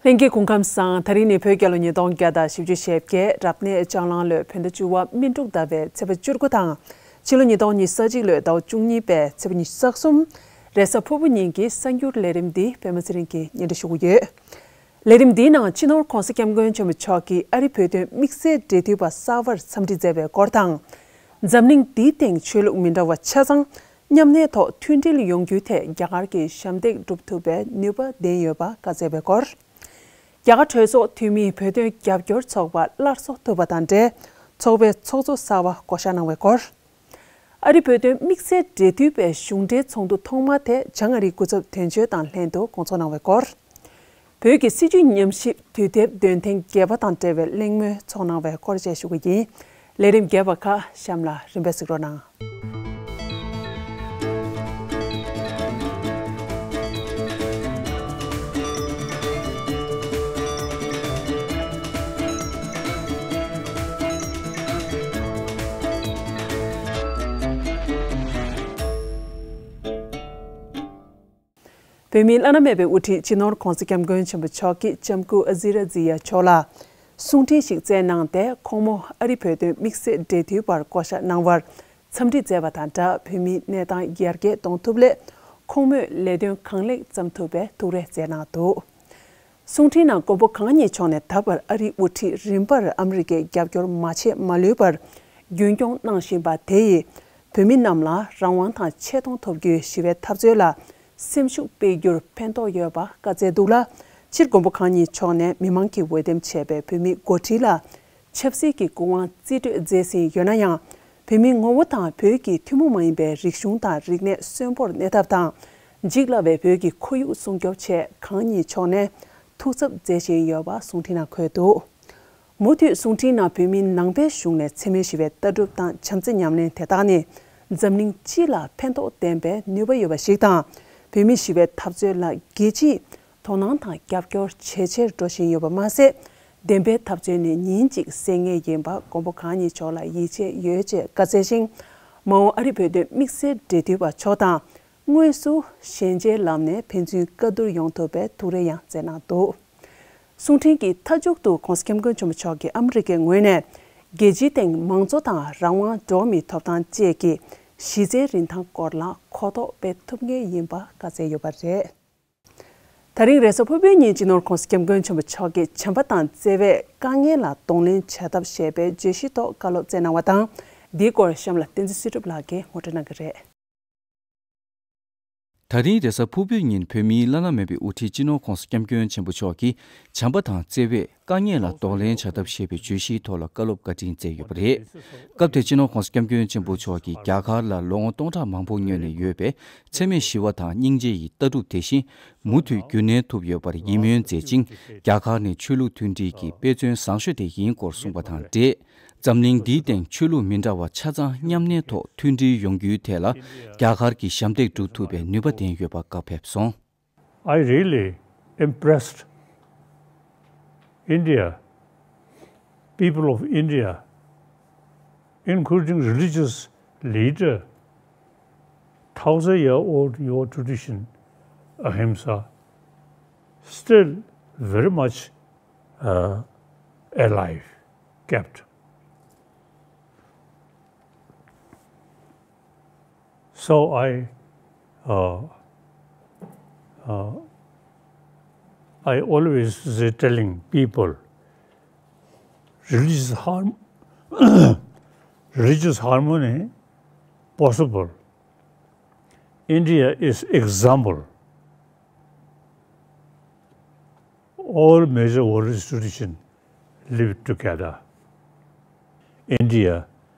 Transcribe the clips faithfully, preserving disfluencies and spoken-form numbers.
ལྷན་རྒྱས་སྐུ་ཁམས་བཟང་། དེ་རིང་ནི་བོད་རྒྱལ་ལོ་ཉིས་སྟོང་བརྒྱ་དང་བཞི་བཅུ་ཞེ་བརྒྱད། རབ་གནས་ལྕགས་གླང་ལོའི་བོད་ཟླ་བཅུ་པ་སྨིན་དྲུག་ཟླ་བའི་ཚེས་པ་བཅུ་དགུ་དང་། ཕྱི་ལོ་ཉིས་སྟོང་ཉི་ཤུ་རྩ་གཅིག་ལོའི་ཟླ་བ་བཅུ་གཉིས་པའི་ཚེས་པ་ཉི་ཤུ་རྩ་གསུམ། རེས་གཟའ་ཕུར་བུ་ཉིན་གྱི་གསར་འགྱུར་ལས་རིམ་འདི་པད་མ་ཚེ་རིང་གིས་སྙན་སྒྲོན་ཞུ་གི་ཡོད། ལས་རིམ་འདིའི་ནང་སྤྱི་ནོར་༧གོང་ས་༧སྐྱབས་མགོན་ཆེན་པོ་མཆོག་གིས་ཨ་རི་བོད་དོན་དམིགས་བསལ་འབྲེལ་མཐུད་པ་གསར་པར་འཚམས་འདྲི་མཛད་པའི་སྐོར་དང་། འཛམ་གླིང་འདིའི་སྟེང་ཆོས་ལུགས་མི་འདྲ་བ་ཆ་ཚང་མཉམ་གནས་ཐོག་མཐུན་སྒྲིལ་ཡོང་རྒྱུའི་ཐད་རྒྱ་གར་གྱིས་ཞབས་འདེགས་སྒྲུབ་ཐུབ་པའི་ནུས་པ་ལྡན་ཡོད་པ་བཀའ་སྩལ་བའི་སྐོར། རྒྱ་གར་གྲོས་ཚོགས་འཐུས་མིས་བོད་དོན་རྒྱབ་སྐྱོར་ཚོགས་པ་སླར་གསོ་ཐུབ་པ་དང་འབྲེལ་ཚོགས་པའི་ཚོགས་གཙོ་གསར་པ་བསྐོ་བཞག་གནང་བའི་སྐོར། ཨ་རི་བོད་དོན་དམིགས་བསལ་འབྲེལ་མཐུད་པའི་གཞུང་འབྲེལ་ཚོགས་འདུ་ཐོག་མ་དེ་བྱང་ཨ་རིའི་སྐུ་ཚབ་དོན་གཅོད་དང་ལྷན་དུ་སྐོང་ཚོགས་གནང་བའི་སྐོར། བོད་ཀྱི་སྲིད་བྱུས་ཉམས་ཞིབ་དུས་དེབ་འདོན་ཐེངས་བརྒྱད་པ་དང་འབྲེལ་བའི་གླེང་མོལ་ཚོགས་གནང་བའི་སྐོར་བཅས་ཞུ་གི་ཡིན། ལས་རིམ་རྒྱས་པ་ཁག་གཤམ་ལ་རིམ་པས་གཟིགས་རོགས་གནང་། བོད་མིའི་བླ་ན་མེད་པའི་དབུ་ཁྲིད་སྤྱི་ནོར་༧གོང་ས་༧སྐྱབས་མགོན་ཆེན་པོ་མཆོག་གིས་ལྕམ་སྐུ་ཨ་ཟི་ར་ཛི་ཡ་མཆོག་ལ་གསུང་འཕྲིན་ཞིག་བསྩལ་གནང་སྟེ། ཁོང་མོ་ཨ་རི་བོད་དོན་དམིགས་བསལ་འབྲེལ་མཐུད་པར་བསྐོ་བཞག་གནང་བར་འཚམས་འདྲི་མཛད་པ་དང་སྦྲགས། བོད་མིའི་གནས་སྟངས་ཡར་རྒྱས་གཏོང་ཐུབ་སླད་ཁོང་མོས་ལས་དོན་གང་ལེགས་བརྩམས་ཐུབ་པའི་ཐུགས་རེ་བསྩལ་གནང་འདུག། གསུང་འཕྲིན་ནང་མགོན་པོ་གང་ཉིད་མཆོག་ནས་ད་བར་ཨ་རིའི་དབུ་ཁྲིད་རིམ་པར་ཨ་མི་རི་ཀས་རྒྱབ་སྐྱོར་མ་བྱས་མ་ལུས་པར་རྒྱུན་སྐྱོང་གནང་བཞིན་པ་དེ་ཡིས་བོད་མི་རྣམས་ལ་རང་དབང་དང་ཆེ་མཐོང་ཐོབ་རྒྱུའི་ཞི་བའི་འཐབ་རྩོད་ལ་སེམས་ཤུགས་སྤེལ་རྒྱུར་ཕན་ཐོགས་ཡོད་པ་བཀའ་སྩལ་འདུག་ལ། སྤྱིར་མགོན་པོ་གང་ཉིད་མཆོག་ནས་མི་མང་གིས་འོས་འདེམས་བྱས་པའི་བོད་མིའི་འགོ་ཁྲིད་ལ་ཆབ་སྲིད་ཀྱི་སྐུ་དབང་རྩིས་སྤྲོད་མཛད་ཟིན་ཡོད་ན་ཡང་། བོད་མིའི་ངོ་བོ་དང་བོད་ཀྱི་ཐུན་མོང་མ་ཡིན་པའི་རིག་གཞུང་དང་རིག་གནས་གསོན་པོར་གནས་ཐབས་དང་། འཇིག་སླ་བའི་བོད་ཀྱི་ཁོར་ཡུག་སྲུང་སྐྱོབ་ཆེད་གང་ཉིད་མཆོག་ནས་ཐུགས་འཚབ་མཛད་བཞིན་ཡོད་པ་གསུང་འཕྲིན་ནང་འཁོད་འདུག། མུ་མཐུད་གསུང་འཕྲིན་ནང་བོད་མིའི་ནང་པའི་གཞུང་ནས་འཚེ་མེད་ཞི་བའི་ལྟ་གྲུབ་དང་བྱམས་བརྩེ་ཉམས་ལེན་དེ་དག་ནི་འཛམ་གླིང་སྤྱི་ལ་ཕན་ཐོགས་ལྡན་པའི་ནུས་པ་ཡོད་པ་ཞིག་དང་། བོད་མིའི་ཞི་བའི་འཐབ་རྩོད་ལ་རྒྱལ་སྤྱིས་དོ་སྣང་དང་རྒྱབ་སྐྱོར་ཇེ་ཆེར་འགྲོ་བཞིན་ཡོད་པ་མ་ཟད། བདེན་པའི་འཐབ་རྩོད་ནི་ཉིན་གཅིག་གསལ་ངེས་ཡིན་པ་མགོན་པོ་གང་ཉིད་མཆོག་ལ་ཡིད་ཆེས་ཡོད་ཅེས་བཀའ་སྩལ་ཞིང་། མ་འོངས་ཨ་རི་བོད་དོན་དམིགས་བསལ་འབྲེལ་མཐུད་པ་མཆོག་དང་དངོས་སུ་ཞལ་མཇལ་ལམ་ནས་ཕན་ཚུན་བཀའ་བསྡུར་ཡོང་ཐུབ་པའི་ཐུགས་རེ་ཡང་བསྩལ་གནང་འདུག། གསུང་འཕྲིན་གྱི་མཐའ་མཇུག་ཏུ་༧གོང་ས་༧སྐྱབས་མགོན་ཆེན་པོ་མཆོག་གིས་ཨ་མི་རི་ཀའི་ངོས་ནས་རྒྱལ་སྤྱིའི་སྟེང་མང་གཙོ་དང་རང་དབང་འགྲོ་བ་མིའི་ཐོབ་ཐང་བཅས་ཀྱི་གཞི་རྩའི་རིན་ཐང་སྐོར་ལ་གོ་རྟོགས་སྤེལ་ཐུབ་ངེས་ཡིན་པ་བཀའ་སྩལ་ཡོད་པ་རེད། ད་རིང་རེས་གཟའ་ཕུར་བུའི་ཉིན་སྤྱི་ནོར་༧གོང་ས་༧སྐྱབས་མགོན་ཆེན་པོ་མཆོག་གིས་བྱམས་པ་དང་བརྩེ་བས་དཀའ་ངལ་ལ་གདོང་ལེན་བྱ་ཐབས་ཞེས་པའི་བརྗོད་གཞིའི་ཐོག་བཀའ་སློབ་སྩལ་གནང་བ་དང་། འདིའི་སྐོར་གཤམ་ལ་བསྟན་འཛིན་བསོད་སྒྲུབ་ལགས་ཀྱིས་ངོ་སྤྲོད་གནང་གི་རེད། ད་རིང་རེས་གཟའ་ཕུར་བུའི་ཉིན་བོད་མིའི་བླ་ན་མེད་པའི་དབུ་ཁྲིད་སྤྱི་ནོར་༧གོང་ས་༧སྐྱབས་མགོན་ཆེན་པོ་མཆོག་གིས་བྱམས་པ་དང་བརྩེ་བས་དཀའ་ངལ་ལ་གདོང་ལེན་བྱ་ཐབས་ཞེས་པའི་བརྗོད་གཞིའི་ཐོག་ལ་བཀའ་སློབ་བཀའ་དྲིན་སྩལ་ཡོད་པ་རེད། སྐབས་དེར་སྤྱི་ནོར་༧གོང་ས་༧སྐྱབས་མགོན་ཆེན་པོ་མཆོག་གིས་རྒྱ་གར་ལ་ལོ་ངོ་སྟོང་ཕྲག་མང་པོ་སྔོན་ནས་ཡོད་པའི་འཚེ་མེད་ཞི་བ་དང་སྙིང་རྗེ་ཡི་ལྟ་གྲུབ་དེ་བཞིན་མུ་མཐུད་རྒྱུན་གནས་ཐུབ་ཡོད་པར་ཡིད་སྨོན་མཛད་ཅིང་། རྒྱ་གར་ནི་ཆོས་ལུགས་མཐུན་སྒྲིལ་གྱི་དཔེ་མཚོན་བཟང་ཤོས་དེ་ཡིན་སྐོར་གསུངས་པ་དང་འབྲེལ། འཛམ་གླིང་འདིའི་སྟེང་ཆོས་ལུགས་མི་འདྲ་བ་ཆ་ཚང་མཉམ་གནས་ཐོག་མཐུན་སྒྲིལ་ཡོང་རྒྱུའི་ཐད་ལ་རྒྱ་གར་གྱིས་ཞབས་འདེགས་སྒྲུབ་ཐུབ་པའི་ནུས་པ་ལྡན་ཡོད་པ་བཀའ་ཕེབས་སོང་། I really impressed India, people of India, including religious leader, thousand year old your tradition, ahimsa, still very much uh, alive, kept. So I, uh, uh, I always say telling people, religious harm, religious harmony possible. India is example. All major world institutions live together. India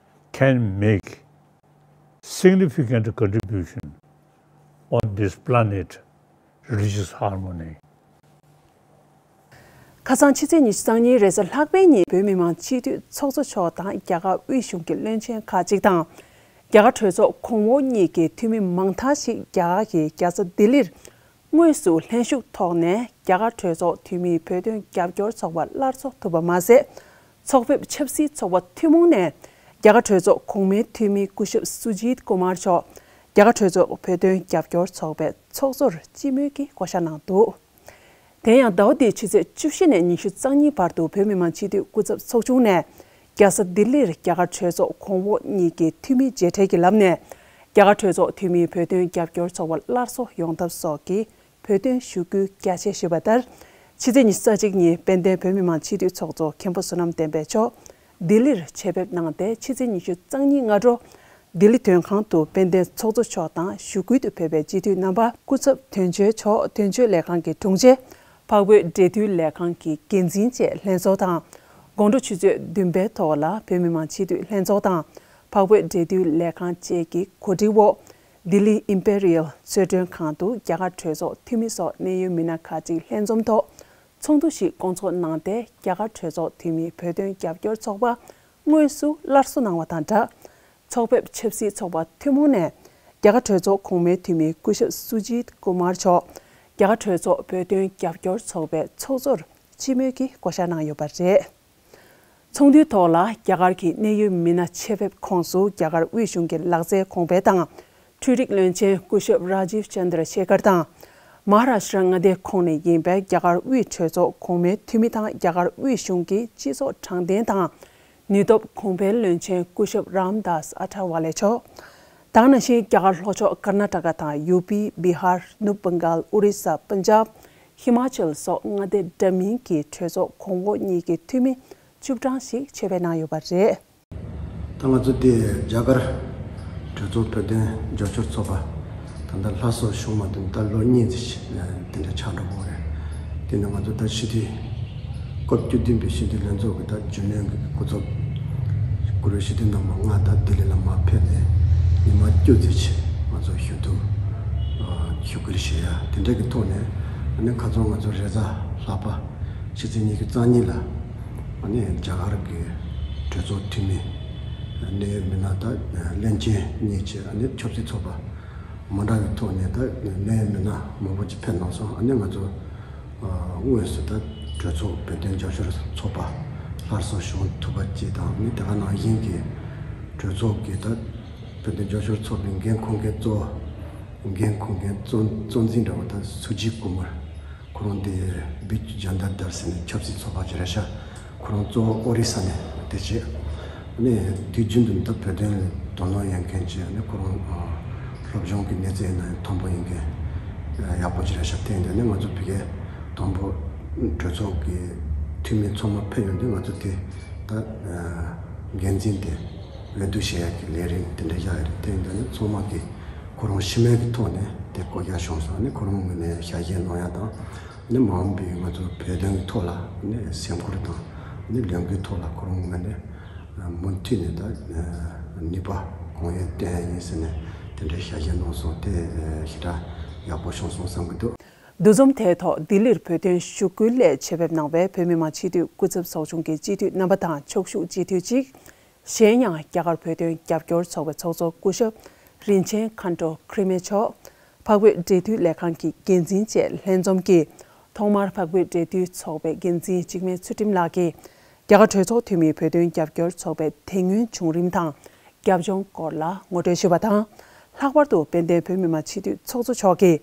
can make significant contribution on this planet religious harmony. ཁ་སང་ཕྱི་ཚེས་ཉི་ཤུ་རྩ་གཉིས་རེས་གཟའ་ལྷག་པའི་ཉིན་བོད་མི་མང་སྤྱི་འཐུས་ཚོགས་གཙོ་མཆོག་དང་རྒྱ་གར་དབུས་གཞུང་གི་བློན་ཆེན་ཁག་ཅིག་དང་། རྒྱ་གར་གྲོས་ཚོགས་གོང་འོག་གཉིས་ཀྱི་འཐུས་མི་མང་དག་ཞིག་རྒྱ་གར་གྱི་རྒྱལ་ས་ལྡི་ལིར་དངོས་སུ་ལྷན་ཞུགས་ཐོག་ནས་རྒྱ་གར་གྲོས་ཚོགས་འཐུས་མིའི་བོད་དོན་རྒྱབ་སྐྱོར་ཚོགས་པ་སླར་གསོ་ཐུབ་པ་མ་ཟད། ཚོགས་ཕེབས་ཆབ་སྲིད་ཚོགས་པ་ཐུན་མོང་ནས་རྒྱ་གར་གྲོས་ཚོགས་གོང་མའི་འཐུས་མི་སྐུ་ཞབས་སུ་ཇིད་ཀུ་མར་མཆོག་རྒྱ་གར་གྲོས་ཚོགས་བོད་དོན་རྒྱབ་སྐྱོར་ཚོགས་པའི་ཚོགས་གཙོར་སྤྱི་མོས་ཀྱིས་བསྐོ་བཞག་གནང་འདུག། དེ་ཡང་ཟླ་བ་འདིའི་ཕྱི་ཚེས་བཅུ་བཞི་ནས་ཉི་ཤུ་རྩ་གཉིས་བར་དུ་བོད་མི་མང་སྤྱི་འཐུས་སྐུ་ཚབ་ཚོགས་ཆུང་ནས་རྒྱལ་ས་ལྡི་ལིར་རྒྱ་གར་གྲོས་ཚོགས་གོང་འོག་གཉིས་ཀྱི་འཐུས་མིའི་མཇལ་འཕྲད་ཀྱི་ལམ་ནས་རྒྱ་གར་གྲོས་ཚོགས་འཐུས་མིའི་བོད་དོན་རྒྱབ་སྐྱོར་ཚོགས་པ་སླར་གསོ་ཡོང་ཐབས་སོགས་ཀྱི་བོད་དོན་ཞུ་སྐུལ་རྒྱ་ཆེ་ཞུས་པ་ལྟར། ཕྱི་ཚེས་ཉི་ཤུ་རྩ་གཅིག་ཉིན་དཔལ་ལྡན་བོད་མི་མང་སྤྱི་འཐུས་ཚོགས་གཙོ་མཁན་པོ་བསོད་ནམས་བསྟན་འཕེལ་མཆོག་ལྡི་ལིར་ཆེད་ཕེབས་གནང་སྟེ། ཕྱི་ཚེས་ཉི་ཤུ་རྩ་གཉིས་སྔ་དྲོ་ལྡི་ལི་དོན་ཁང་དུ་དཔལ་ལྡན་ཚོགས་གཙོ་མཆོག་དང་ཞུ་སྐུལ་དུ་ཕེབས་པའི་སྤྱི་འཐུས་རྣམ་པ། སྐུ་ཚབ་དོན་གཅོད་མཆོག་དོན་གཅོད་ལས་ཁང་གི་དྲུང་ཆེ། འཕགས་བོད་འབྲེལ་མཐུད་ལས་ཁང་གི་འགན་འཛིན་བཅས་ལྷན་ཚོགས་དང་། དགོང་དྲོ་ཆུ་ཚོད་བདུན་པའི་ཐོག་ལ་བོད་མི་མང་སྤྱི་འཐུས་ལྷན་ཚོགས་དང་། འཕགས་བོད་འབྲེལ་མཐུད་ལས་ཁང་བཅས་ཀྱི་གོ་སྒྲིག་འོག་ལྡི་ལི་ཨིམ་པེ་རི་ཡལ་ཚོས་མགྲོན་ཁང་དུ་རྒྱ་གར་གྲོས་ཚོགས་འཐུས་མི་སོགས་གནད་ཡོད་མི་སྣ་ཁག་ཅིག་ལྷན་འཛོམས་ཐོག་ཚོགས་འདུ་ཞིག་བསྐོང་ཚོགས་གནང་སྟེ། རྒྱ་གར་གྲོས་ཚོགས་འཐུས་མིའི་བོད་དོན་རྒྱབ་སྐྱོར་ཚོགས་པ་དངོས་སུ་སླར་གསོ་གནང་བ་དང་སྦྲགས། ཚོགས་ཕེབས་ཆབ་སྲིད་ཚོགས་པ་ཐུན་མོང་ནས་རྒྱ་གར་གྲོས་ཚོགས་གོང་མའི་འཐུས་མི་སྐུ་ཞབས་སུ་ཇིད་ཀུ་མར་མཆོག་རྒྱ་གར་གྲོས་ཚོགས་བོད་དོན་རྒྱབ་སྐྱོར་ཚོགས་པའི་ཚོགས་གཙོར་སྤྱི་མོས་ཀྱིས་བསྐོ་བཞག་གནང་ཡོད་པ་རེད། ཚོགས་འདུའི་ཐོག་ལ་རྒྱ་གར་གྱི་གནད་ཡོད་མི་སྣ་ཆེད་ཕེབས་ཁོངས་སུ་རྒྱ་གར་དབུས་གཞུང་གི་ལག་རྩལ་གོང་འཕེལ་དང་འཕྲུལ་རིག་བློན་ཆེན་སྐུ་ཞབས་རཱ་ཇིབ་ཅན་དྲ་ཤེ་ཁར་དང་། མ་ཧ་ར་ཤྲ་མངའ་སྡེའི་ཁོངས་ནས་ཡིན་པའི་རྒྱ་གར་དབུས་གྲོས་ཚོགས་གོང་མའི་འཐུས་མི་དང་། རྒྱ་གར་དབུས་གཞུང་གི་སྤྱི་ཚོགས་དྲང་བདེན་དང་ནུས་སྟོབས་གོང་འཕེལ་བློན་ཆེན་སྐུ་ཞབས་རམ་དཱས་ཨ་ཐར་ཝ་ལེ་མཆོག་དང་། ནང་བཞིན་རྒྱ་གར་ལྷོ་ཕྱོགས་ཀར་ན་ཊ་ཀ་དང་ཡུ་པི། བི་ཧར། ནུབ་བྷང་གཱལ། ཨོ་རི་ས། པན་ཇབ། ཧི་མ་ཅལ་སོགས་མངའ་སྡེ་འདྲ་མིན་གྱི་གྲོས་ཚོགས་གོང་འོག་གཉིས་ཀྱི་འཐུས་མི་བཅུ་གྲངས་ཤིག་ཆེད་ཕེབས་གནང་ཡོད་པ་རེད། ད་ང་ཚོ་དེ་རྒྱ་གར་གྲོས་ཚོགས་བོད་དོན་རྒྱབ་སྐྱོར་ཚོགས་པ་ད་ལྟ་སླར་གསོ་བྱུང་མ་ཐུབ། ད་ལོ་གཉིས་ཙམ་ཞིག་དེ་འདྲ་ཆགས་འགྲོ་གི་རེད། དེ་ནས་ང་ཚོ་ད་སྤྱི་འཐུས་སྐབས་བཅུ་བདུན་པའི་སྤྱི་འཐུས་ལྷན་ཚོགས་ཀྱི་ད་རྒྱུན་ལས་ཀྱི་སྐུ་ཚབ་བཀུར་འོས་སྤྱི་འཐུས་རྣམ་པ་ལྔ་ད་ལྡི་ལི་ལ་མར་ཕེབས་ནས་ཉི་མ་བཅུ་ཙམ་ཞིག་ང་ཚོ་ཞུ་གཏུག་ཞུ་སྐུལ་ཞུ་ཡ་དེ་འདྲ་གི་ཐོག་ནས། ཨ་ནི་ཁ་སང་ང་ཚོ་རེས་གཟའ་ལྷག་པ་ཕྱི་ཚེས་ཉི་ཤུ་རྩ་གཉིས་ལ་ཨ་ནི་རྒྱ་གར་གྱི་གྲོས་ཚོགས་འཐུས་མི་གནད་ཡོད་མི་སྣ་དང་བློན་ཆེན་གཉིས་བཅས། ཨ་ནི་ཆབ་སྲིད་ཚོགས་པ་མ་འདྲ་བའི་ཐོག་ནས་ད་གནད་ཡོད་མི་སྣ་མང་པོ་ཅིག་ཕེབས་གནང་སོང་། ཨ་ནི་ང་ཚོ་དངོས་སུ་ད་གྲོས་ཚོགས་བོད་དོན་རྒྱབ་སྐྱོར་ཚོགས་པ་སླར་གསོ་བྱུང་ཐུབ་པ་ཅིག་དང་། ཨ་ནི་དེ་ག་ནང་བཞིན་གྱི་གྲོས་ཚོགས་ཀྱི་ད་བོད་དོན་རྒྱབ་སྐྱོར་ཚོགས་པའི་འགན་འཁུར་མཁན་གཙོ་བོ་འགན་འཁུར་མཁན་གཙོ་གཙོ་འཛིན་འདྲ་བོ་ད་སུ་ཇིད་ཀུ་མར། ཁོ་རང་དེ་བིཇུ་ཇན་ཏ་དལ་ཟེར་ནས་ཆབ་སྲིད་ཚོགས་པ་ཅིག་རེད་ཤག་ཁོ་རང་གཙོ་བོ་ཨོ་རི་ས་ནས་དེ་བྱས། ཨ་ནི་དུས་རྒྱུན་དུ་ད་བོད་དོན་ལ་དོ་སྣང་ཡོད་མཁན་ཅིག་ཨ་ནི་ཁོ་རང་སློབ་སྦྱོང་གི་གནས་ཚད་ཡིན་ན་ཡང་མཐོན་པོ་ཡིན་མཁན་ཡག་པོ་ཅིག་རེད་ཤག་དེ་ཡིན་དུས་ནི་ང་ཚོ་ཕ་གིའི་དང་པོ་གྲོས་ཚོགས་ཀྱི་འཐུས་མི་ཚང་མ་ཕེབས་ཡོང་དུས་ང་ཚོ་དེ་ད་འགན་འཛིན་དེ་འོས་བསྡུ་བྱེད་ཡག་གི་ལས་རིམ་དེ་འདྲ་བཞག་ཡོད་རེད། དེ་ཡིན་དུས་ནི་ཚང་མ་གིས་ཁོ་རང་ཕྱི་མོལ་གྱི་ཐོག་ནས་དེ་བསྐོ་རྒྱ་བྱུང་སོང་། ཨ་ནི་ཁོ་རང་ངོས་ནས་ཞལ་བཞེས་གནང་ཡ་དང་། ཨ་ནི་མ་འོངས་པའི་ང་ཚོ་བོད་དོན་གྱི་ཐོག་ལ་ཨ་ནི་སེམས་ཁུར་དང་ཨ་ནི་ལས་འགུལ་ཐོག་ལ་ཁོ་རང་ངོས་ནས་མུ་མཐུད་ནས་ད་ནུས་པ་གང་ཡོད་བཏོན་ཡ་ཡིན་ཟེར་ནས་དེ་འདྲའི་ཞལ་བཞེས་གནང་སོང་། དེ་ཞེ་དྲག་ཡག་པོ་བྱུང་སོང་བསམ་གྱི་འདུག་འདུ་འཛོམས་དེའི་ཐོག་ལྡི་ལིར་བོད་དོན་ཞུ་སྐུལ་སླད་ཆེད་ཕེབས་གནང་བའི་བོད་མི་མང་སྤྱི་འཐུས་སྐུ་ཚབ་ཚོགས་ཆུང་གི་སྤྱི་འཐུས་རྣམ་པ་དང་ཕྱོགས་བཞུགས་སྤྱི་འཐུས་གཅིག་གཞན་ཡང་རྒྱ་གར་བོད་དོན་རྒྱབ་སྐྱོར་ཚོགས་པའི་ཚོགས་གཙོ་སྐུ་ཞབས་རིན་ཆེན་མཁའ་འགྲོ་ཁྲི་མེད་མཆོག་འཕགས་བོད་འབྲེལ་མཐུད་ལས་ཁང་གི་འགན་འཛིན་བཅས་ལྷན་འཛོམས་ཀྱིས་ཐོག་མར་འཕགས་བོད་འབྲེལ་མཐུད་ཚོགས་པའི་འགན་འཛིན་འཇིགས་མེད་ཚུལ་ཁྲིམས་ལགས་ཀྱིས་རྒྱ་གར་གྲོས་ཚོགས་འཐུས་མིའི་བོད་དོན་རྒྱབ་སྐྱོར་ཚོགས་པའི་དེ་སྔོན་བྱུང་རིམ་དང་རྒྱབ་ལྗོངས་སྐོར་ལ་ངོ་སྤྲོད་ཞུས་པ་དང་། ལྷག་པར་དུ་དཔལ་ལྡན་བོད་མི་མང་སྤྱི་འཐུས་ཚོགས་གཙོ་མཆོག་གིས་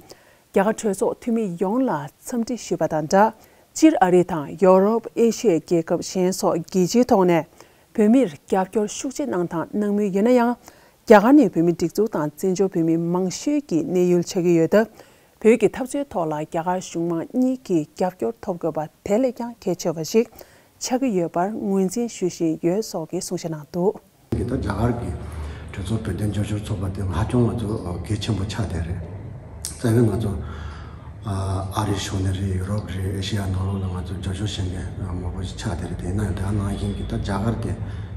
རྒྱ་གར་གྲོས་ཚོགས་འཐུས་མི་ཡོངས་ལ་འཚམས་འདྲི་ཞུས་པ་དང་སྦྲགས། སྤྱིར་ཨ་རི་དང་ཡོ་རོབ། ཨེ་ཤི་ཡའི་རྒྱལ་ཁབ་གཞན་སོགས་རྒྱལ་སྤྱིའི་ཐོག་ནས་བོད་མིར་རྒྱབ་སྐྱོར་ཤུགས་ཆེ་གནང་དང་གནང་མུས་ཡོད་ན་ཡང་། རྒྱ་གར་ནི་བོད་མིའི་སྒྲིག་འཛུགས་དང་བཙན་བྱོལ་བོད་མིའི་མང་ཤོས་ཀྱི་གནས་ཡུལ་ཆགས་ཀྱི་ཡོད་སྟབས། བོད་ཀྱི་འཐབ་རྩོད་ཐོག་ལ་རྒྱ་གར་གཞུང་མང་གཉིས་ཀྱི་རྒྱབ་སྐྱོར་ཐོབ་དགོས་པ་དེ་ལས་ཀྱང་གལ་ཆེ་བ་ཞིག་ཆགས་ཀྱི་ཡོད་པར་ངོས་འཛིན་ཞུ་བཞིན་ཡོད་སོགས་ཀྱི་གསུང་བཤད་གནང་འདུག་གི་ད་རྒྱ་གར་གྱི་གྲོས་ཚོགས་བོད་དོན་རྒྱབ་སྐྱོར་ཚོགས་པ་དེ་ཧ་ཅང་ང་ཚོ་གལ་ཆེན་པོ་ཆགས་བསྡད་རེད། རྩ་བའི་ང་ཚོ་ཨ་རི་ཕྱོགས་ནས་རེད། ཡུ་རོབ་རེད། ཨེ་ཤེ་ཡ་ནང་ལོགས་ལ་ང་ཚོ་རྒྱབ་སྐྱོར་བྱེད་མཁན་མང་པོ་ཞིག་ཆགས་བསྡད་རེད། དེ་ཡིན་ན་ཡང་དེ་ག་ནང་བཞིན་གྱི་ད་རྒྱ་གར་དེ་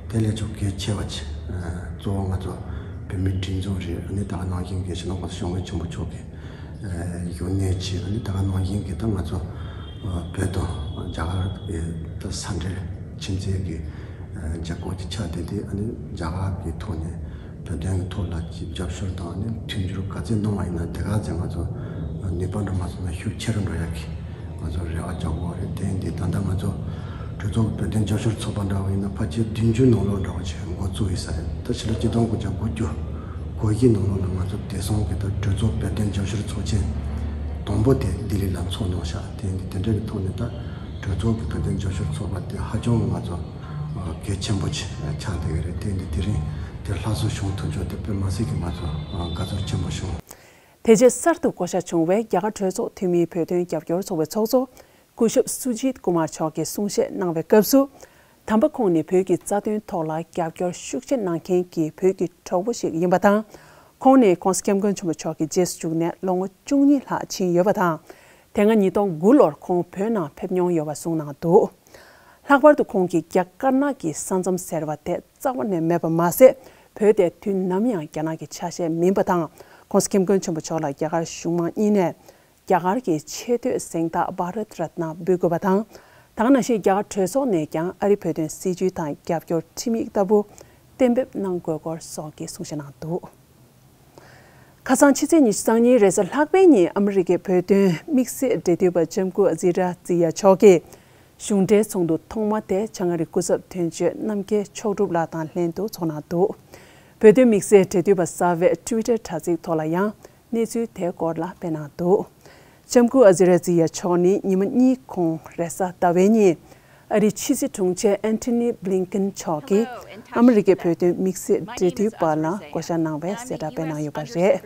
དེ་ལས་ཀྱང་གལ་ཆེ་བ་ཆེ། གཙོ་བོ་ང་ཚོ་བོད་མིའི་སྒྲིག་འཛུགས་རེད། ཨ་ནི་དེ་ག་ནང་བཞིན་གྱི་སྤྱི་ནོར་གོང་ས་སྐྱབས་མགོན་ཆེན་པོ་མཆོག་གི་ཡོན་གནས་ཆེ། ཨ་ནི་དེ་ག་ནང་བཞིན་གྱི་ད་ང་ཚོ་བོད་དང་རྒྱ་གར་གྱི་ད་ས་འབྲེལ་ཁྱིམ་མཚེས་ཀྱི་རྒྱལ་ཁབ་ཅིག་ཆགས་བསྡད་དེ། ཨ་ནི་རྒྱ་གར་གྱི་ཐོག་ནས་བོད་དོན་གྱི་ཐོག་ལ་རྒྱབ་སྐྱོར་དང་ཨ་ནི་མཐུན་འགྱུར་ག་ཚད་གནང་བ་ཡིན་ན་དེ་ག་ཚད་ང་ཚོ་ནུས་པ་འདྲ་མ་སོང་ན་ཤུགས་ཆེ་རུ་འགྲོ་ཡག་གི་ང་ཚོ་རེ་བ་རྒྱག་དགོས་པ་རེད། དེ་ཡིན་དུས་ད་ལྟ་ང་ཚོ་གྲོས་ཚོགས་བོད་དོན་རྒྱབ་སྐྱོར་ཚོགས་པ་འདྲ་བ་ཡིན་ན་ཕལ་ཆེར་བདུན་ཅུ་ནང་ལོགས་འདྲ་བ་ཅིག་འགོ་བཙུགས་ཡོད་ས་རེད། ད་ཕྱི་ལོ་ཆིག་སྟོང་དགུ་བརྒྱ་དགུ་བཅུ་གོ་བཞི་ནང་ལོགས་ལ་ང་ཚོ་བདེ་སྲུང་གི་ད་གྲོས་ཚོགས་བོད་དོན་རྒྱབ་སྐྱོར་ཚོགས་ཆེན་ མང་པོ་དེ་ལྡི་ལི་ལ་འཚོགས་གནང་ཤག་དེ་འདི་དེ་འདྲ་གི་ཐོག་ནས་ད་གྲོས་ཚོགས་ཀྱི་བོད་དོན་རྒྱབ་སྐྱོར་ཚོགས་པ་དེ་ཧ་ཅང་ང་ཚོ་གལ་ཆེན་པོ་ཆགས་བསྡད་ཡོད་རེད། དེ་འདི་དེ་རིང་དེ་ལྷ་གཟུགས་བྱུང་ཐུབ་ཆོག་དེ་དཔེ་མ་སྲིད་ཀྱི་ང་ཚོ་དགའ་ཚོར་ཆེན་པོ་བྱུང་། དེ་རྗེས་གསར་དུ་བསྐོ་བཞག་བྱུང་བའི་རྒྱ་གར་གྲོས་ཚོགས་འཐུས་མིའི་བོད་དོན་རྒྱབ་སྐྱོར་ཚོགས་པའི་ཚོགས་གཙོ་སྐུ་ཞབས་སུ་ཇིད་ཀུ་མར་མཆོག་གིས་གསུང་བཤད་གནང་བའི་སྐབས་སུ། དམ་པ་ཁོང་ནི་བོད་ཀྱི་རྩ་དོན་ཐོག་ལ་རྒྱབ་སྐྱོར་ཤུགས་ཆེ་གནང་མཁན་གྱི་བོད་ཀྱི་གྲོགས་པོ་ཞིག་ཡིན་པ་དང་། ཁོང་ནི་༸གོང་ས་༸སྐྱབས་མགོན་ཆེན་པོ་མཆོག་གི་རྗེས་སུ་བཅུག་ནས་ལོ་ངོ་བཅུ་གཉིས་ལྷག་ཕྱིན་ཡོད་པ་དང་། དེ་སྔ་ཉིས་སྟོང་དགུ་ལོར་ཁོང་བོད་ནང་ཕེབས་མྱོང་ཡོད་པ་གསུངས་གནང་འདུག་ལྷག་པར་དུ་ཁོང་གིས་རྒྱ་དཀར་ནག་གི་ས་མཚམས་ཟེར་བ་དེ་རྩ་བ་ནས་མེད་པ་མ་ཟད། བོད་དེ་དུས་ནམ་ཡང་རྒྱ་ནག་གི་ཆ་ཤས་མིན་པ་དང་། ༸གོང་ས་༸སྐྱབས་མགོན་ཆེན་པོ་མཆོག་ལ་རྒྱ་གར་གཞུང་མང་གཉིས་ནས། རྒྱ་གར་གྱི་ཆེས་མཐོའི་གཟེངས་རྟགས་བྷ་རད་རཏ་ན་འབུལ་དགོས་པ་དང་། ད་ག་ནང་བཞིན་རྒྱ་གར་གྲོས་ཚོགས་ནས་ཀྱང་ཨ་རིའི་བོད་དོན་སྲིད་བྱུས་དང་རྒྱབ་སྐྱོར་ཁྲིམས་ཡིག་ལྟ་བུ་གཏན་འབེབས་གནང་དགོས་སྐོར་སོགས་ཀྱི་གསུང་བཤད་གནང་འདུག་ཁ་སང་ཕྱི་ཚེས་ཉི་ཤུ་རྩ་གཉིས་རེས་གཟའ་ལྷག་པའི་ཉིན་ཨ་མི་རི་ཀའི་བོད་དོན་དམིགས་བསལ་འབྲེལ་མཐུད་པ་ལྕམ་སྐུ་ཨ་ཛི་ར་ཛི་ཡ་མཆོག་གིས་གཞུང་འབྲེལ་ཚོགས་འདུ་ཐོག་མ་དེ་བྱང་ཨ་རིའི་སྐུ་ཚབ་དོན་གཅོད་རྣམ་རྒྱལ་མཆོག་གྲུབ་ལགས་དང་ལྷན་དུ་ཚོགས་གནང་འདུག་བོད་དོན་དམིགས་བསལ་འབྲེལ་མཐུད་པ་གསར་པའི་ཊུའི་ཊར་དྲ་ཚིགས་ཐོག་ལ་ཡང་། གནས་ཚུལ་དེའི་སྐོར་ལ་སྤེལ་གནང་འདུག་ལྕམ་སྐུ་ཨ་ཛི་ར་ཛི་ཡ་མཆོག་ནི་ཉི་མ་གཉིས་གོང་རེས་གཟའ་ཟླ་བའི་ཉིན་ཨ་རིའི་ཕྱི་སྲིད་དྲུང་ཆེ་ཨན་ཐོ་ནི་བྷི་ལིན་ཀིན་མཆོག་གིས་ཨ་མི་རི་ཀའི་བོད་དོན་དམིགས་བསལ་འབྲེལ་མཐུད་པ་ལ་བསྐོ་བཞག་གནང་བའི་གསལ་བསྒྲགས་སྤེལ་གནང་ཡོད་པ་རེད།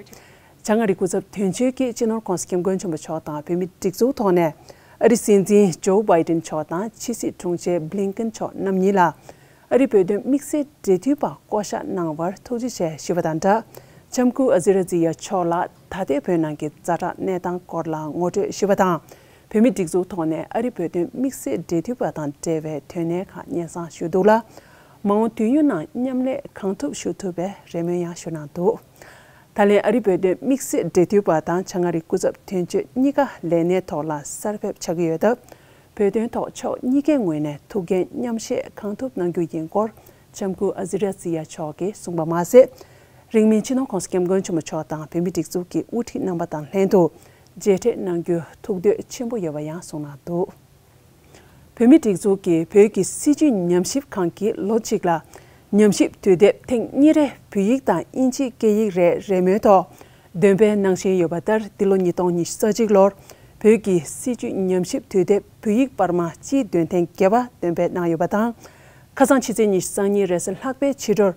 བྱང་ཨ་རིའི་སྐུ་ཚབ་དོན་གཅོད་ཀྱིས་སྤྱི་ནོར་༸གོང་ས་༸སྐྱབས་མགོན་ཆེན་པོ་མཆོག་དང་བོད་མིའི་སྒྲིག་འཛུགས་ཐོག་ནས་ཨ་རིའི་སྲིད་འཛིན་ཇོ་བྷའི་ཏིན་མཆོག་དང་ཕྱི་སྲིད་དྲུང་ཆེ་བྷི་ལིན་ཀིན་མཆོག་རྣམ་གཉིས་ལ། ཨ་རིའི་བོད་དོན་དམིགས་བསལ་འབྲེལ་མཐུད་པ་བསྐོ་བཞག་གནང་བར་ཐུགས་རྗེ་ཆེ་ཞུས་པ་དང་སྦྲགས། ལྕམ་སྐུ་ཨ་ཛི་ར་ཛི་ཡ་མཆོག་ལ་ད་ལྟའི་བོད་ནང་གི་ཛ་དྲག་གནས་སྟངས་སྐོར་ལ་ངོ་སྤྲོད་ཞུས་པ་དང་། བོད་མིའི་སྒྲིག་འཛུགས་ཐོག་ནས་ཨ་རིའི་བོད་དོན་དམིགས་བསལ་འབྲེལ་མཐུད་པ་དང་འབྲེལ་བའི་དོན་གནད་ཁག་སྙན་སེང་ཞུས་འདུག་ལ། མ་འོངས་དུས་ཡུན་ནང་མཉམ་ལས་གང་ཐུབ་ཞུ་ཐུབ་པའི་རེ་སྨོན་ཡང་ཞུ་གནང་འདུག་ད་ལན་ཨ་རིའི་བོད་དོན་དམིགས་བསལ་འབྲེལ་མཐུད་པ་དང་བྱང་ཨ་རིའི་སྐུ་ཚབ་དོན་གཅོད་གཉིས་ཀ་ལས་གནས་ཐོག་ལ་གསར་ཕེབས་བྱ་གི་ཡོད་སྟབས། བོད་དོན་ཐོག་ཕྱོགས་གཉིས་ཀའི་ངོས་ནས་ཐུགས་འགན་མཉམ་བཞེས་གང་ཐུབ་གནང་རྒྱུ་ཡིན་སྐོར་ལྕམ་སྐུ་ཨ་ཛི་ར་ཛི་ཡ་མཆོག་གིས་གསུངས་པ་མ་ཟད། རིང་མིན་སྤྱི་ནོར་༸གོང་ས་༸སྐྱབས་མགོན་ཆེན་པོ་མཆོག་དང་བོད་མིའི་སྒྲིག་འཛུགས་ཀྱི་དབུ་ཁྲིད་རྣམ་པ་དང་ལྷན་དུ་མཇལ་འཕྲད་གནང་རྒྱུ་ཐུགས་འདོད་ཆེན་པོ་ཡོད་པ་ཡང་གསུངས་གནང་འདུག་བོད་མིའི་སྒྲིག་འཛུགས་ཀྱིས་བོད་ཀྱི་སྲིད་བྱུས་ཉམས་ཞིབ་ཁང་གིས་ལོ་གཅིག་ལ་ཉམས་ཞིབ་དུས་དེབ་ཐེངས་གཉིས་རེ་བོད་ཡིག་དང་དབྱིན་ཇིའི་སྐད་ཡིག་རེ་རེས་མོས་ཐོག་འདོན་སྤེལ་གནང་བཞིན་ཡོད་པ་ལྟར། འདི་ལོ་ཉིས་སྟོང་ཉི་ཤུ་རྩ་གཅིག་ལོར་བོད་ཀྱི་སྲིད་བྱུས་ཉམས་ཞིབ་དུས་དེབ་བོད་ཡིག་པར་མ་སྤྱིའི་འདོན་ཐེངས་བརྒྱད་པ་འདོན་སྤེལ་གནང་ཡོད་པ་དང་། ཁ་སང་ཕྱི་ཚེས་ཉི་ཤུ་རྩ་གཉིས་རེས་གཟའ་ལྷག་པའི་ཕྱི་དྲོར་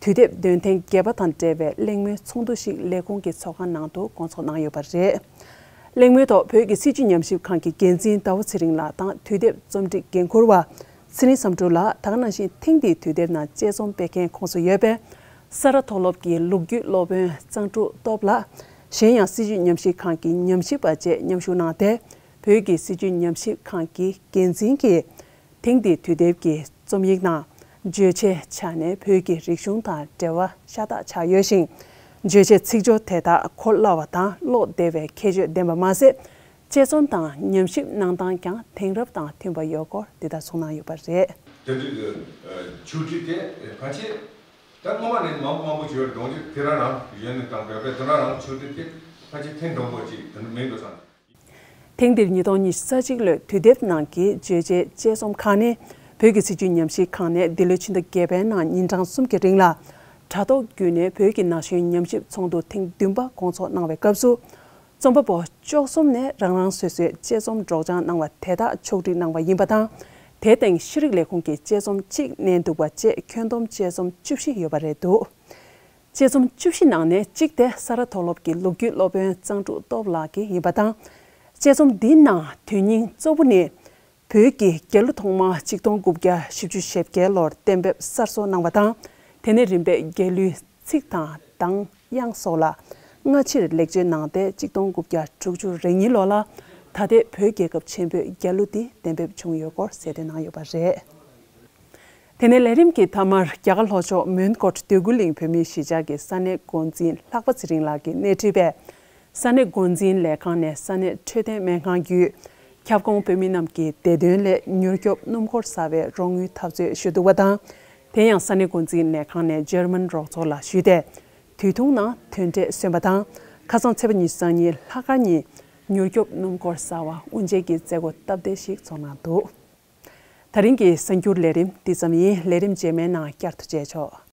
དུས་དེབ་འདོན་ཐེངས་བརྒྱད་པ་དང་འབྲེལ་བའི་གླེང་མོལ་ཚོགས་འདུ་ཞིག་ལས་ཁུངས་ཀྱི་ཚོགས་ཁང་ནང་དུ་སྐོང་ཚོགས་གནང་ཡོད་པ་རེད། གླེང་མོལ་ཐོག་བོད་ཀྱི་སྲིད་བྱུས་ཉམས་ཞིབ་ཁང་གི་འགན་འཛིན་ཟླ་བ་ཚེ་རིང་ལགས་དང་དུས་དེབ་རྩོམ་སྒྲིག་འགན་འཁུར་བ་ཚེ་རིང་བསམ་གྲུབ་ལགས། ད་ག་ནང་བཞིན་ཐེངས་འདིའི་དུས་དེབ་ནང་དཔྱད་རྩོམ་སྤེལ་མཁན་ཁོངས་སུ་ཡོད་པའི་ས་རཱ་མཐོ་སློབ་ཀྱི་ལོ་རྒྱུས་སློབ་དཔོན་གཙང་ཕྲུག་སྟོབས་ལགས། གཞན་ཡང་སྲིད་བྱུས་ཉམས་ཞིབ་ཁང་གི་ཉམས་ཞིབ་པ་བཅས་མཉམ་ཞུགས་གནང་སྟེ། བོད་ཀྱི་སྲིད་བྱུས་ཉམས་ཞིབ་ཁང་གི་འགན་འཛིན་གྱིས། ཐེངས་འདིའི་དུས་དེབ་ཀྱི་རྩོམ་ཡིག་ནང་བརྗོད་བྱའི་ཆ་ནས་བོད་ཀྱི་རིག་གཞུང་དང་འབྲེལ་བ་ཤ་སྟག་ཆགས་ཡོད་ཞིང་། བརྗོད་བྱའི་ཚིག་སྦྱོར་དེ་དག་གོ་སླ་བ་དང་ཀློག་བདེ་བའི་ཁྱད་ཆོས་ལྡན་པ་མ་ཟད། དཔྱད་རྩོམ་དང་ཉམས་ཞིབ་གནང་སྟངས་ཀྱང་དེང་རབས་དང་མཐུན་པ་ཡོད་སྐོར་འདི་ལྟར་གསུངས་གནང་ཡོད་པ་རེད། དེ་འདྲའི་གི་ཆོས་ཁྲིད་དེ་ཕལ་ཆེར་ད་སྔོན་མ་ནས་མང་པོ་མང་པོ་བྱས་པའི་གདོང་རྒྱུད་དེ་རང་རང་ཡོད་ནི་དང་འབད་པས་དེ་རང་རང་ཆོས་ཁྲིད་དེ་ཕལ་ཆེར་ཐེངས་དང་པོ་ཅིག་དེ་འདྲ་མིན་འགྲོ་བསམ། ཐེངས་འདིར་ཉིས་སྟོང་ཉི་ཤུ་རྩ་གཅིག་ལོའི་དུས་དེབ་ནང་གི་བརྗོད་བྱའི་དཔྱད་རྩོམ་ཁག་ནི། བོད་ཀྱི་སྲིད་བྱུས་ཉམས་ཞིབ་ཁང་ནས་འདི་ལོའི་ཕྱི་ཟླ་བརྒྱད་པའི་ནང་ཉིན་གྲངས་གསུམ་གྱི་རིང་ལ་དྲ་ཐོག་བརྒྱུད་ནས་བོད་ཀྱི་ན་གཞོན་ཉམས་ཞིབ་ཚོགས་འདུ་ཐེངས་བདུན་པ་སྐོང་ཚོགས་གནང་བའི་སྐབས་སུ། རྩོམ་པ་པོ་བཅུ་གསུམ་ནས་རང་རང་སོ་སོའི་དཔྱད་རྩོམ་སྒྲོག་སྦྱང་གནང་བ་དེ་དག་ཕྱོགས་སྒྲིག་གནང་བ་ཡིན་པ་དང་། དེ་སྟེང་ཤེས་རིག་ལས་ཁུངས་ཀྱི་དཔྱད་རྩོམ་གཅིག་བསྣན་འདུག་པ་བཅས་ཁྱོན་བསྡོམས་དཔྱད་རྩོམ་བཅུ་བཞི་ཡོད་པ་རེད་འདུག་དཔྱད་རྩོམ་བཅུ་བཞི་ནང་ནས་གཅིག་དེ་ས་རཱ་མཐོ་སློབ་ཀྱི་ལོ་རྒྱུས་སློབ་དཔོན་གཙང་ཕྲུག་སྟོབས་ལགས་ཀྱི་ཡིན་པ་དང་། དཔྱད་རྩོམ་འདིའི་ནང་དོན་སྙིང་གཙོ་བོ་ནི། བོད་ཀྱི་རྒྱལ་གླུ་ཐོག་མ་གཅིག་སྟོང་དགུ་བརྒྱ་བཞི་བཅུ་ཞེ་བརྒྱད་ལོར་གཏན་འབེབས་གསར་བཟོ་གནང་བ་དང་། དེ་ནས་རིམ་པས་རྒྱལ་གླུའི་ཚིག་དང་གདངས་དབྱངས་སོགས་ལ་སྔ་ཕྱིར་ལེགས་བཅོས་གནང་སྟེ་གཅིག་སྟོང་དགུ་བརྒྱ་དྲུག་ཅུ་རེ་གཉིས་ལོ་ལ་ད་ལྟའི་བོད་རྒྱལ་ཁབ་ཆེན་པོའི་རྒྱལ་གླུ་འདི་གཏན་འབེབས་བྱུང་ཡོད་སྐོར་གསལ་སྟོན་གནང་ཡོད་པ་རེད། དེ་ནས་ལས་རིམ་གྱི་མཐའ་མར་རྒྱ་གར་ལྷོ་ཕྱོགས་མོན་གྷོ་འདོད་རྒུ་གླིང་བོད་མིའི་གཞིས་ཆགས་ཀྱི་ས་གནས་འགོ་འཛིན་ལྷག་པ་ཚེ་རིང་ལགས་ཀྱིས་སྣེ་ཁྲིད་པའི་ས་གནས་འགོ་འཛིན་ལས་ཁང་ནས་ས་གནས་འཕྲོད་བསྟེན་སྨན་ཁང་བརྒྱུད་ཁྱབ་ཁོངས་བོད་མི་རྣམས་ཀྱི་བདེ་དོན་སླད་མྱུར་སྐྱོབ་སྣུམ་འཁོར་གསར་པའི་རོགས་དངུལ་འཐབ་རྩོད་ཞུས་འདུག་པ་དང་། དེ་ཡང་ས་གནས་འགོ་འཛིན་ལས་ཁང་ནས་འཇར་མན་རོགས་ཚོགས་ལ་ཞུས་ཏེ། དུས་ཐུང་ནང་ཐོན་འབྲས་སོན་པ་དང་། ཁ་སང་ཚེས་པ་ཉི་ཤུ་རྩ་གཉིས་ལྷག་དཀར་ཉིན་མྱུར་སྐྱོབ་སྣུམ་འཁོར་གསར་པ་དབུ་འབྱེད་ཀྱི་མཛད་སྒོ་སྟབས་བདེ་ཞིག་ཚོགས་གནང་འདུག་ད་རིང་གི་གསར་འགྱུར་ལས་རིམ་འདི་ཙམ་ཡིན། ལས་རིམ་རྗེས་མའི་ནང་བསྐྱར་དུ་མཇལ་ཆོག